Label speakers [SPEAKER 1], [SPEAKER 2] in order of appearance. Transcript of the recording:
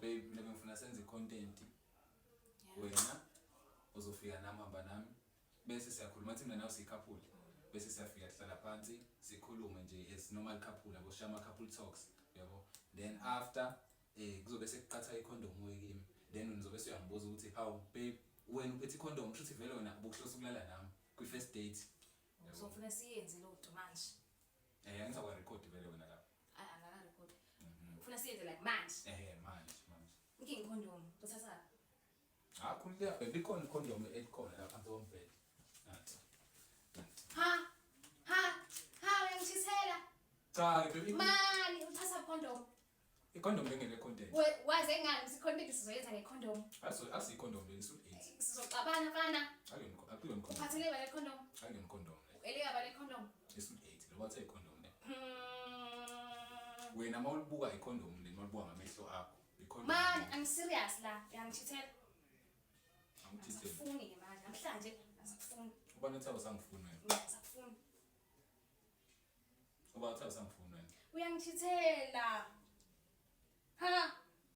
[SPEAKER 1] Babe, mina bengifuna senze i-content. Wena uzofika nami, hamba nami, bese siyakhuluma, athi mina nawe siyi-couple, bese siyafika sihlala phansi sikhulume nje as normal couple, yabo, shaya ama-couple talks, yabo. Then after kuzobe sekuqatha ikhondomu kimi, then nizobe sewuyangibuza ukuthi, "Hawu babe, wena uphethe ikhondomu, kusho ukuthi vele wena ubukuhlosa ukulala nami kwi-first date."
[SPEAKER 2] So ufuna siyenze loo nto manje?
[SPEAKER 1] Angithi vele wena lapho.
[SPEAKER 2] Ayi, angakarekhodi. Ufuna siyenze like manje?
[SPEAKER 1] Manje manje.
[SPEAKER 2] Inkinga ikhondomu uthatha.
[SPEAKER 1] Ah, khululeka babe, ikhona ikhondomu elikhona lapha phansi kombhede. Nansi. Nansi.
[SPEAKER 2] Ha ha ha, uyangishithela.
[SPEAKER 1] Cha babe,
[SPEAKER 2] mani uthatha ikhondomu?
[SPEAKER 1] Ikhondomu lengele content.
[SPEAKER 2] Waze ngani ukuthi content sizoyenza ngekhondomu?
[SPEAKER 1] Aso asiyikhondomu le, isu 8.
[SPEAKER 2] Sizoxabana, fana.
[SPEAKER 1] Akuyona, akuyona condom.
[SPEAKER 2] Uphathele bale condom?
[SPEAKER 1] Akuyona condom le.
[SPEAKER 2] Eleka bale condom?
[SPEAKER 1] Isu 8 lo bathe ikhondomu le. Wena mawulibuka ikhondomu le, mawulibuka ngamehlo akho. Ikhondomu.
[SPEAKER 2] Mani, angiserious la, uyangishithela.
[SPEAKER 1] Angithitheli.
[SPEAKER 2] Angifuni ke manje, namhlanje asakufuni.
[SPEAKER 1] Uba nothi awusangifuni wena.
[SPEAKER 2] Mina asakufuni.
[SPEAKER 1] Uba uthi awusangifuni wena.
[SPEAKER 2] Uyangishithela. Ha.